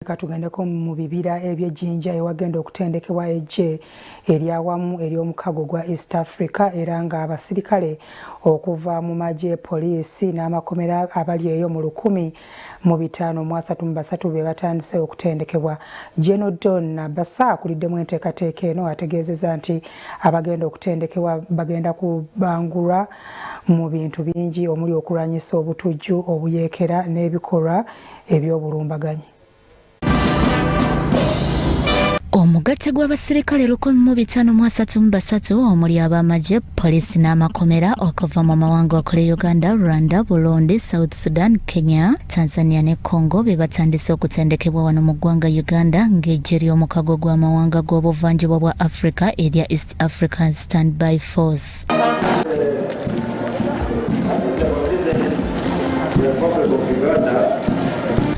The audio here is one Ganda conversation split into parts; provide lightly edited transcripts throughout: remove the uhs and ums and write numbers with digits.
Katugendeko mu bibira eby'e Jinja ewagenda okutendekebwa eggye eryawamu ery'omukago gwa East Africa era nga abasirikale okuva mu magye, poliisi n'amakomera abali eyo mu 1533 be batandise okutendekebwa. General Don Nabasa akuliddemu enteekateeka eno ategeezezza nti abagenda okutendekebwa bagenda kubangulwa mu bintu bingi omuli okulwanyisa obutujju, obuyeekera n'ebikolwa eby'obulumbaganyi. Omugatte gw'abasirikale 1533 omuli ab'amagye, poliisi n'amakomera okuva mu mawanga okuli Uganda, Rwanda, Burundi, South Sudan, Kenya, Tanzania ne Congo be batandise okutendekebwa wano mu ggwanga Uganda ng'eggye ly'omukago gw'amawanga g'obuvanjuba bwa Africa erya East African Standby Force.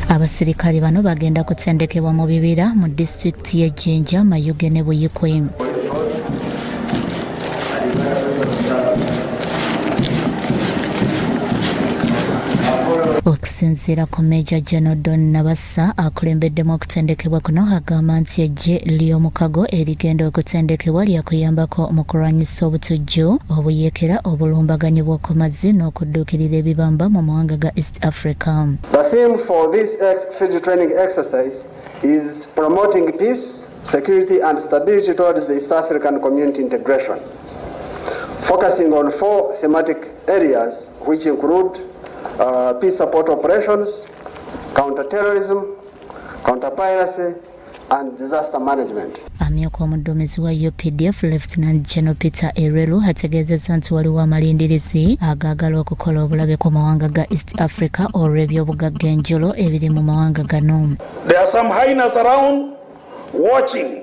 Abasirikale bano bagenda kutendekebwa mu bibira mu disitulikiti y'e Jinja, Mayuge ne Buyikwe. Okusinziira ku Major General Don Nabassa akulembeddemu okutendekebwa kuno agamba nti eggye ly'omukago erigenda okutendekebwa lyakuyambako mu kulwanyisa obutujju, obuyeekera, obulumbaganyi bw'oku mazzi n'okudduukirira ebibamba mu mawanga ga East Africa. The theme for this field training exercise is promoting peace, security and stability towards the East African community integration, focusing on four thematic areas which include peace support operations, counter-terrorism, counter-piracy and disaster management. Amyuka omudduumizi wa UPDF Lieutenant General Peter Erelu ategeezezza nti waliwo amalindirizi agaagala okukola obulabe ku mawanga ga East Africa olw'ebyobugagga enjolo ebiri mu mawanga gano. There are some hyenas around watching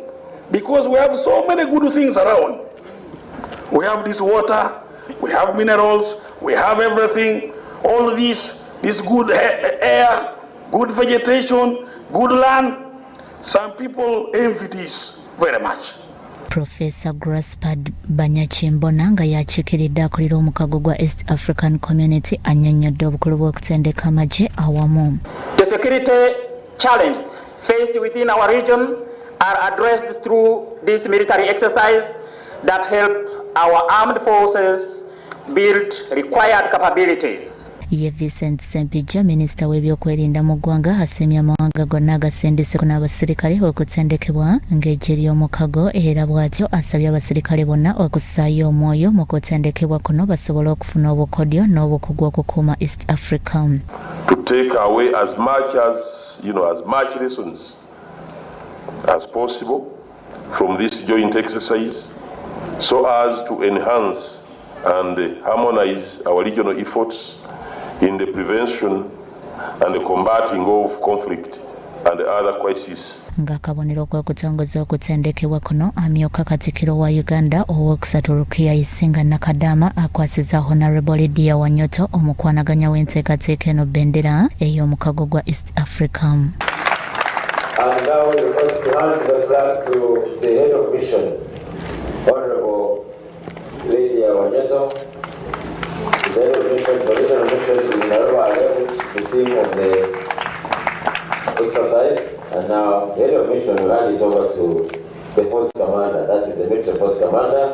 because we have so many good things around. We have this water, we have minerals, we have everything, all this good air, good vegetation, good land. Some people envy this very much. Professor Gaspard Banyakimbona nga yakiikiridde akulira omukago gwa East African Community annyonnyodde obukulu bw'okutendeka amagye awamu. The security challenges faced within our region are addressed through this military exercise that help our armed forces build required capabilities. Ye Vincent Ssempijja, minisita w'ebyokwerinda mu ggwanga, asiimye amawanga gonna agasindise n'abasirikale okutendekebwa ng'eggye ly'omukago era bw'atyo asabye abasirikale bonna okussaayo omwoyo mu kutendekebwa kuno basobole okufuna obukodyo n'obukugu okukuuma East Africa. To take away as much as, you know, as much lessons as possible from this joint exercise so as to enhance and harmonize our regional efforts in the prevention and the combating of conflict and other crises. Ng'akabonero k'okutongoza okutendekebwa kuno, amyuka katikkiro wa Uganda owookusatu Rukia Isinga Nakadama akwasiza Honorable Lydia Wanyoto, omukwanaganya w'enteekateeka eno, bendera ey'omukago gwa East Africa. And now we request to hand the flag to the head of mission, Honorable Lydia Wanyoto. The head of mission for regional mission is Naruba Alem, the theme of the exercise. And now the head of mission will hand it over to the force commander, that is the military force commander.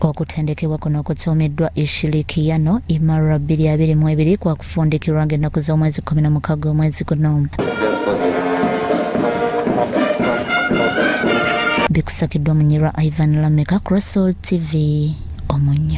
Okutendekebwa kuno okutuumiddwa Ushirikiano Imara 2022 kwakufundikirwa ng'ennaku z'omwezi 16 omwezi guno. Defense Forces. Bikusakiddwa Munyirwa Ivan Lameka, Crossall TV, Omunya.